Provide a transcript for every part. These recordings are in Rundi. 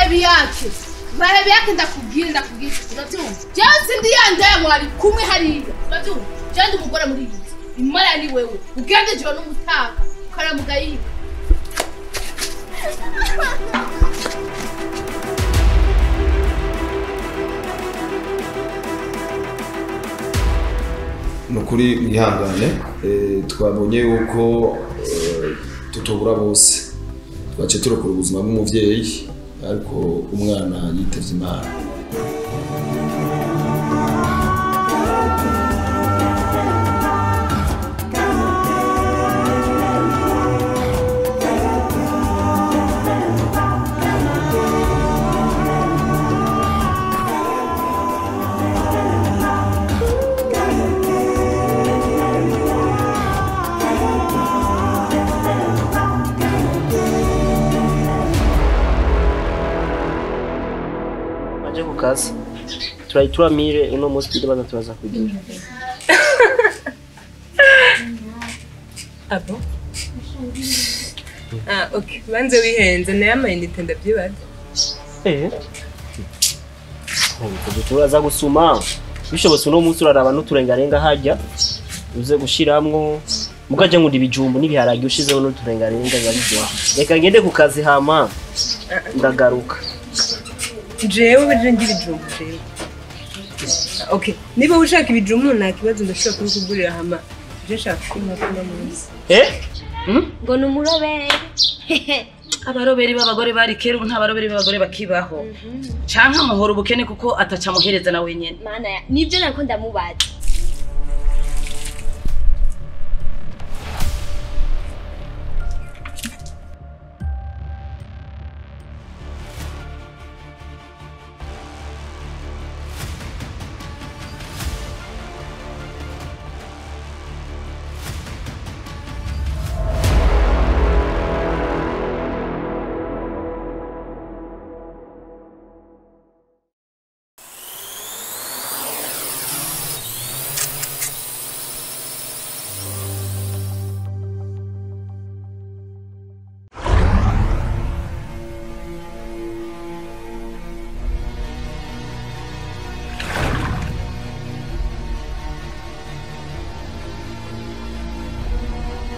Bahebiyake. Bahebiyake ndakubwira ndakubwira. Urabyumva? Jewe sindi yandaye mwari kumwe hariya. Urabyumva? Jewe ndi umugore muri iyi nzu. Imara ni wewe. Ugende joro n'umutaka. Karamugayiga. Nukuri mwihangane twabonye yuko tutobura bose twace turokora ubuzima bw'umuvyeyi ariko umwana yitavye Imana. Kazi turayituramire uno munsi tubaza turaza kugira. Abo ah okay banze wihenze naye amayinite ndabyibaza. Turaza gusuma bishobotse uno munsi uraraba n'uturengarenga hajya uze gushiramwo mukaje ngo ibijumbu n'ibiharage ushizeho n'uturengarenga biba biryoshye. Reka ngende ku kazi hama ndagaruka. Jewe bije ngira ibijumbu jewe. Okay, niba ushaka ibijumbu nta kibazo ndashobora kubikugurira hama. Je nshaka kuma munsi. Ngo numurobere. Abaroberi b'abagore bari kera ubu nta baroberi b'abagore bakibaho. Canka muhora ubukene kuko ataca muhereza na wenyene. Mana ya, nivyo nako ndamubaza.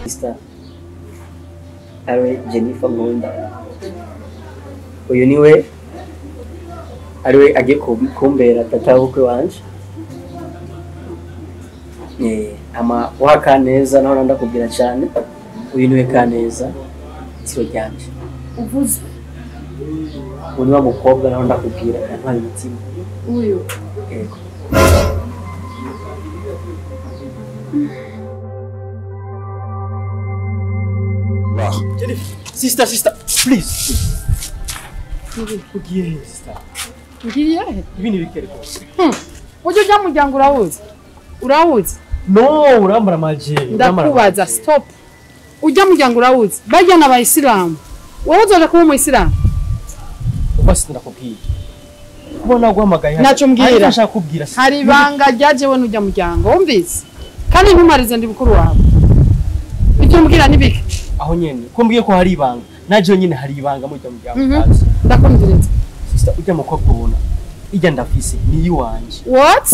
Sister ariwe Jennifer Nkunda, uyu niwe ariwe agiye kumbera tata w'ubukwe wanje. Ama wa Kaneza naho ndakubwira cyane, uyu niwe Kaneza itiro ryanje. Uvuze uyu niwe mukobwa naho ndakubwira ntwari umutima uyu. Yego. Sister, sister, please. Ugiye sister. Ngiye he? Ibi ni bikere rwose. Ujye ujya muryango urawuzi? Urawuzi? No, urambara maje. Ndakubaza stop. Ujya muryango urawuzi? Bajya n'abayisilamu. Wowe uzoje kuba umuyisilamu? Basi ndakubwiye. Kuba naguhamagaye. Naco mbwira. Nshaka kubwira. Hari ibanga ryajewe n'ujya muryango, wumvise? Kandi ntumarize ndi bukuru wawe. Ibyo mbwira nibike. Aho nyene ko mbwiye ko hari ibanga naje nyene hari ibanga mujya mujya. Ndakumviriza sister, ujya mukobwa ubona ijya ndafise ni yiwanje. What?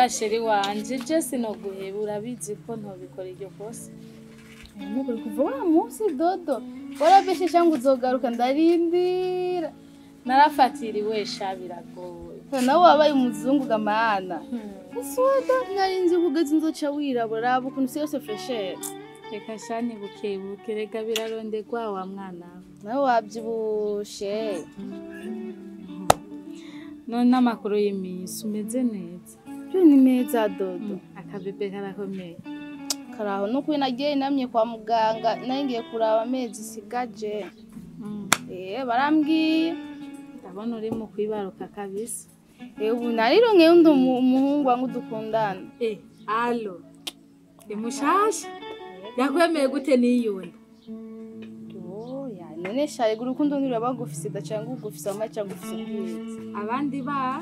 Oya sheri wanje je sinoguheba urabizi ko ntobikora iryo kosa. Nukuri kuva wa munsi dodo warabeshe cyangwa uzogaruka ndarindira. Narafatiriwe sha biragoye. Nawe wabaye umuzungu gamana. Uswada narinzi kugeza inzoca wirabura ukuntu se yose fresher. Reka shani bukebuke rega birarondegwa wa mwana. Nawe wabyibushe. None amakuru y'iminsi umeze neza? Byo ni meza dodo. Akabebe karakomeye. Karaho nuko nagiye namye kwa muganga naringiye kuraba amezi sigaje. Barambwiye. Ndabona uri mu kwibaruka kabisa. Ubu narironkeye undi umuhungu wangu dukundana. Allo. Imushasha. Yakwemeye gute niyunda? Oya, none shari urukundo ntirabagufise dacanga ugufise amaca gufise ubwiza. Abandi ba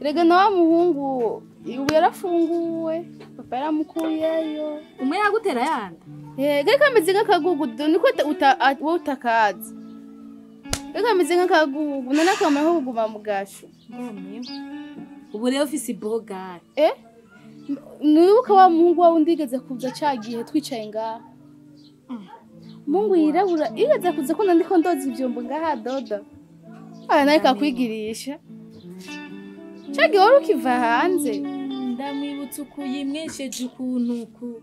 rega na wa muhungu ubu yarafunguwe papa yaramukuyeyo. Umwe yagutera yanda? Reka ameze nk'akagugu niko wowe utakazi. Reka ameze nk'akagugu none akamara ko kuguma mu gasho. Ubu rero ufise ibogari. Nibuka wa muhungu wawe ndigeze kuza cagihe twicaye ngaha. Mungu yirabura igeze kuza ko ndiko ndoza ivyombo ngaha dodo. Aya naye kakwigirisha. Cagihe wari ukiva hanze. Ndamwibutsa ukuyimwesheje ukuntu ku.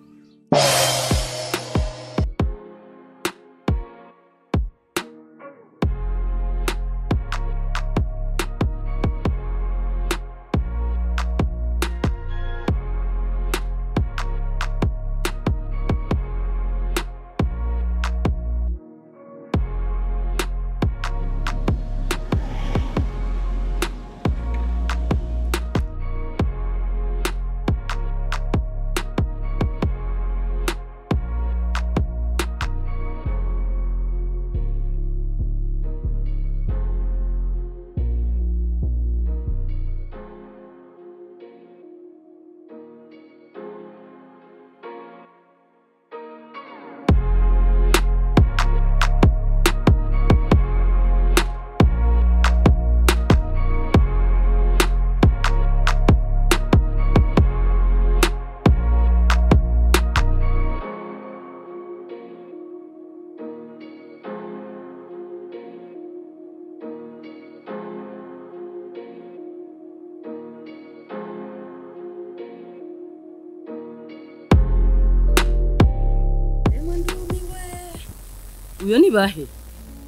Uyo ni bahe?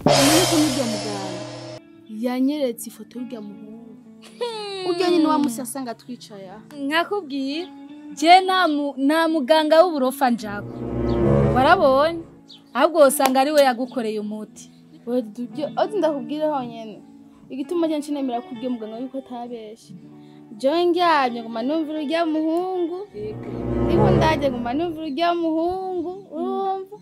Umenye ko murya muganga yanyeretse ifoto y'urya muhungu. Urya nyine wa musasanga twicaya. Nkakubwiye je nta muganga w'uburofa njako. Warabonye? Ahubwo usanga ari we yagukoreye umuti. Wewe dubyo ozi ndakubwira honyene. Igituma cyo nshinemera kubwiye muganga yuko atabeshe. Je ngyamye nguma numvira urya muhungu. Niho ndaje nguma numvira urya muhungu. Urumva?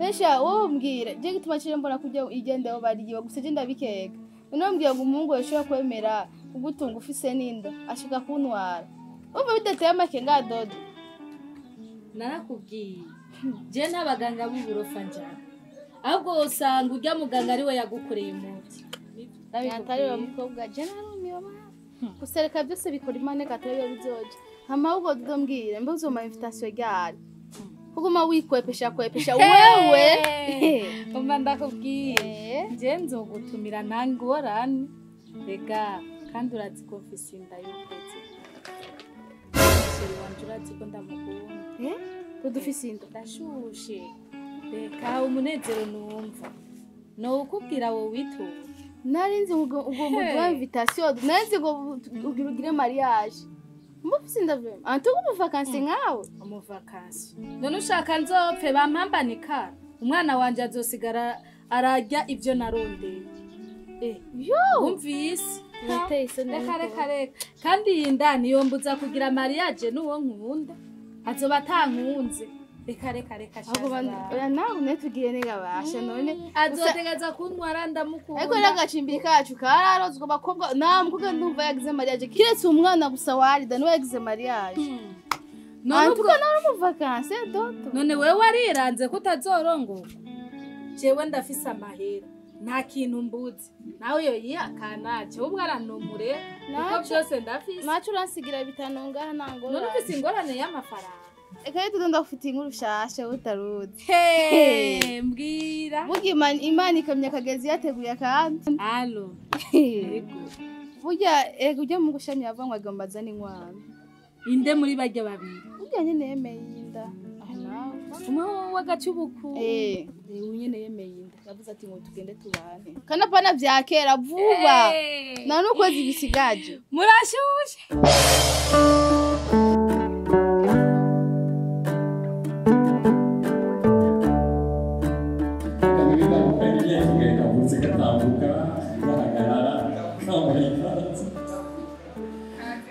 Esha wombwira je gituma cyo mbona kujya igende aho bariye gusa je ndabikeka. None mbwira ngo umuhungu yashobora kwemera kugutunga ufise ninda ashika kuntwara. Umva bidateye amakenga dodo. Narakubwiye je ntabaganga b'uburofa njana. Ahubwo usanga urya muganga ari we yagukoreye umuti. Atari wa mukobwa je narumiwe mama. Gusereka byose bikora imane katari bizoje. Hama ubwo dodo mbwira mbe uzoma invitation ryari. Kuguma wikwepesha kwepesha wewe. Umva ndakubwiye je nzogutumira ntangorane. Rega kandi urazi ko mfise inda y'ukwezi. Sheri wanje urazi ko ndamukunda. Dufise inda ndashushe. Reka umunezero numva. No ukubwira wowe witura. Narinzi ngo ugomba guha invitation, narinzi ngo ugire mariage. Mufise inda vraiment. Antuko mu vacances nkawe. Mu vacances. None ushaka nzopfe bampambanika. Umwana wanje azosigara ararya ivyo narondeye. Yo, umvise. Reka reka reka. Kandi iyi nda niyombuza kugira mariage n'uwo nkunda. Azoba atankunze. Reka reka reka shaka. Oya nawe netugiye nega basha none azotegeza kuntwara ndamukunda. Ariko ragacimbiri kacu kararozwa bakobwa na mukobwa ndumva yagize mariage kiretse umwana gusa warida niwe yagize mariage. None ubwo nawe mu vacances dodo. None wewe wariranze kutazorongorwa. Jewe ndafise amahera. Nta kintu mbuzi. Nawe yo yihakana cyo ubwo aranumure kuko byose ndafise. Naco uransigira bitanu ngaha nangora. None ufise ingorane y'amafaranga. Eka rero ndafite inkuru nshasha utaruzi. He, mbwira. Burya Imana ikamya akagezi yateguye akantu. Allo. Burya ego ujya mu gushamya avuga ngo agomba azane inkwano. Inde muri barya babiri. Burya nyene yemeye inda. Umwe w'agacubuku. Eh, nyene yemeye inda. Yavuze ati ngo tugende tubane. Kana pana vya kera vuba. Na nukwezi bisigaje. Murashushe.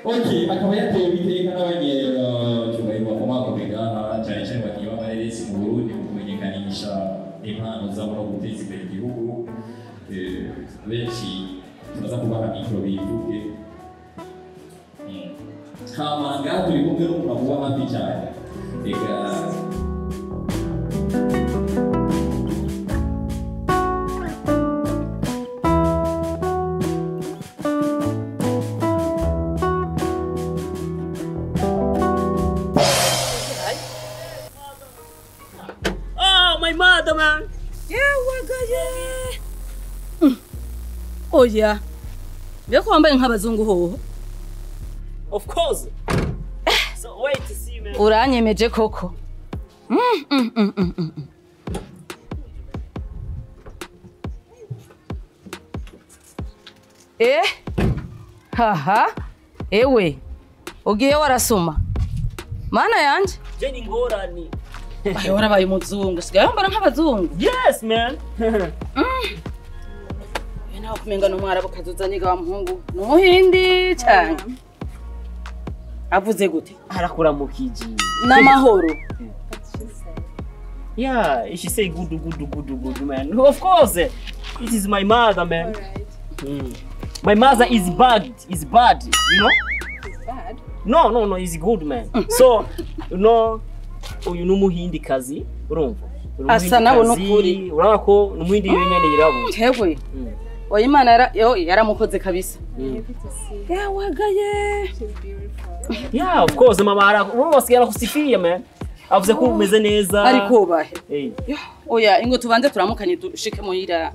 Ok, akaba yatewe iteka n'abanyacyubahiro bakomakomeye cyane cyane bagiye b'amareresi mu Burundi mu kumenyekanisha impano zabo no guteza imbere igihugu. Benshi turaza kubaha mikoro bivuge. Hama ngaha turi kumwe n'umuntu avuba hafi cyane. Reka Oya. Mbeko wambaye nk'abazungu hoho. Of course. So wait to see man. Uranyemeje koko. Eh? Haha. Ewe. Ugiye warasoma. Mana yanje? Je ni ngorani. Ayo warabaye umuzungu. Sigaye wambara nk'abazungu. Yes man. Nawe kumenga n'umwarabu kazuzanye ga muhungu n'umuhindi cyane. Avuze gute? Arakura mu kiji. N'amahoro. Yeah, she say good good good good man. Of course. It is my mother man. Right. My mother is bad, you know? Is bad? No, no, no, is good man. So, you know, uyu n'umuhindi kazi, urumva? Asa nawe n'ukuri. Urabona ko n'umuhindi yenyene yirabura. Hewe. Oya Imana yaramukoze kabisa. Yawagaye. Yeah, of course mama ara kusifia man. Avuze ko umeze neza. Ariko bahe. Oya ingo tubanze turamukanye dushike muhira.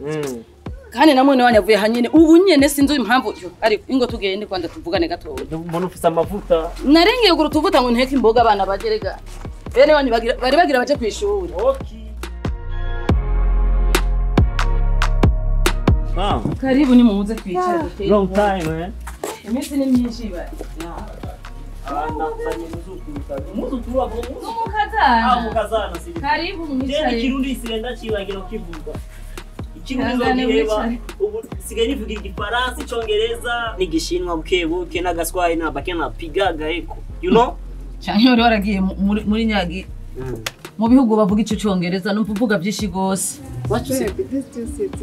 Kandi namwe wanyu avuye hanyene ubu nyene sinzi impamvu ariko ingo tugende kwanda tuvugane gatoya. Mbona ufise amavuta. Narengeye guru tuvuta ngo nteke imboga abana bagerega. Bene wanyu bari bagira baje kwishuri. Okay. Mom. Karibu ni muze twicara duteye. Long time man. Iminsi ni myinshi ba. Mukazana. Karibu mwicare. Ikirundi sirenda cibagira kivuga. Ikirundi zogireba ubu sigaye nivuga igifaransa, icongereza n'igishinwa buke buke n'agaswahili na bakena pigaga eko. You know? Canke uri waragiye muri nyagi. Mu bihugu bavuga ico congereza numva uvuga byinshi gose. What you say? This just it.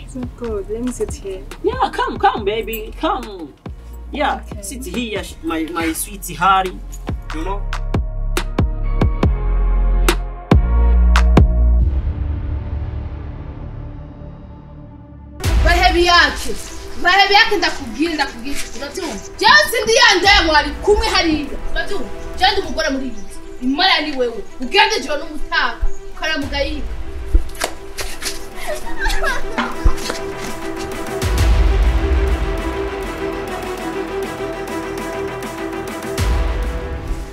So cold. Let me sit here. Yeah, come come baby, come. Yeah, okay. Sit here, my sweet Harry, you know. Bahebi yake ndakubwira urabyumva. Jewe sindi yandaye mwari kumwe hariya urabyumva. Jewe ndi umugore muri iyi nzu. Imara ni wewe ugende ijoro n'umutaga ukaramuga yiga.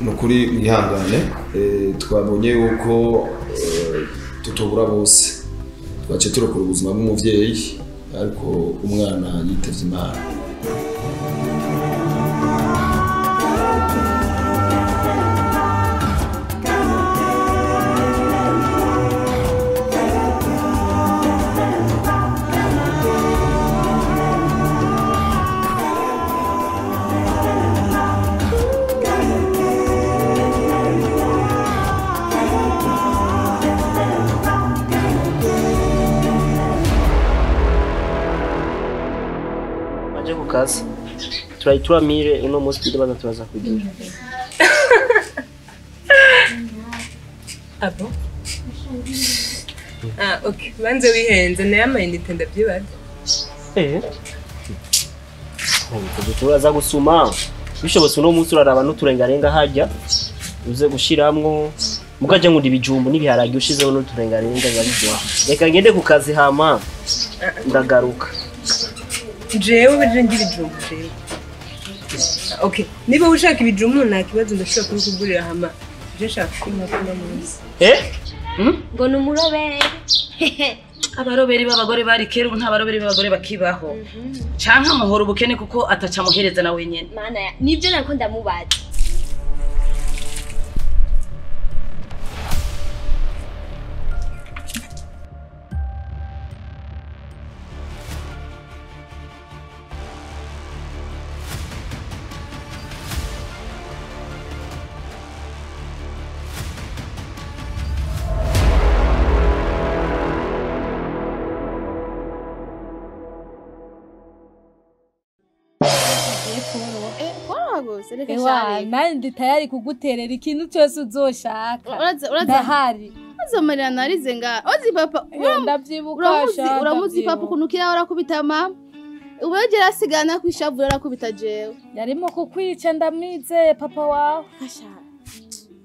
Nukuri mwihangane, twabonye yuko tutobura bose twace turokora ubuzima bw'umuvyeyi ariko umwana yitavye Imana. Kazi turaitura mire uno munsi tubaza turaza kugira. Abo Ah, okay. Banze wihenze naye amayinite ndavyibaza. Turaza gusuma bishobotse uno munsi uraraba n'uturengarenga hajya uze gushiramwo mugaje nkunda ibijumbu n'ibiharage ushizeho n'uturengarenga biba biryoshye. Reka ngende ku kazi hama ndagaruka. Jewe je ngira ibijumbu jewe. Okay, niba ushaka ibijumbu nta kibazo ndashobora kubikugurira hama je nshaka ko munsi. Ngo ni umurobere. Abaroberi b'abagore bari kera ubu nta baroberi b'abagore bakibaho. Canke amuhora ubukene kuko atacamuhereza na wenyene. Mana ya nibyo nariko ndamubaza. Ewa, nani ndi tayari kuguterera ikintu cyose uzoshaka. Ndahari. Azomarira narize nga. Ozi papa, ndavyibuka sha. Uramuzi papa ukuntu kira arakubita mama. Ubegera asigana kwishavura arakubita jewe. Yarimo kukwica ndamwizeye papa wawe. Asha.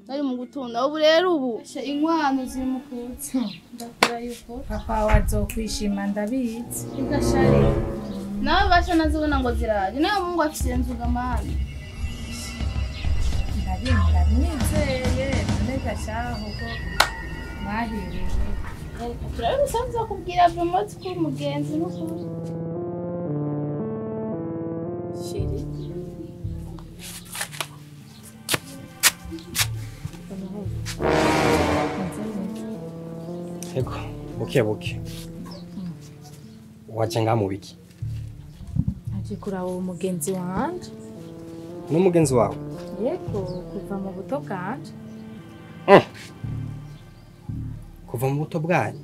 Nari mu gutunda ubu rero ubu inkwano ziri mu kutsa. Ndakura yuko papa wawe azokwishima ndabizi. Igashari. Nawe basha nazibona ngo ziraje. Nawe Mungu afise nzuga mana. Ndamwizeye none gashaho ko mwahiriwe. Turabisanzwe kubwira Vemotsi ko umugenzi n'ukuri. Sheri. Ego, buke buke. Waje ngaha mu biki? Aje kuraba uwo mugenzi wanje. N'umugenzi wawe? Yego, kuva mu buto bwanje. Kuva mu buto bwanyu?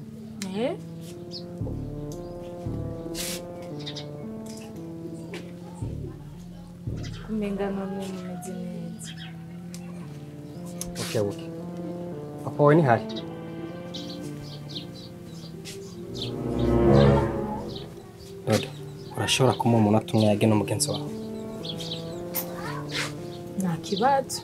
Kumenga none mumeze neza. Buke buke. Papa wawe ntihari? Dodo, urashobora kumuha umunota umwe yage n'umugenzi wawe? Nta kibazo.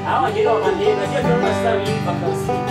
Hawa jina wananienda, sio kwa sababu hii vakansi.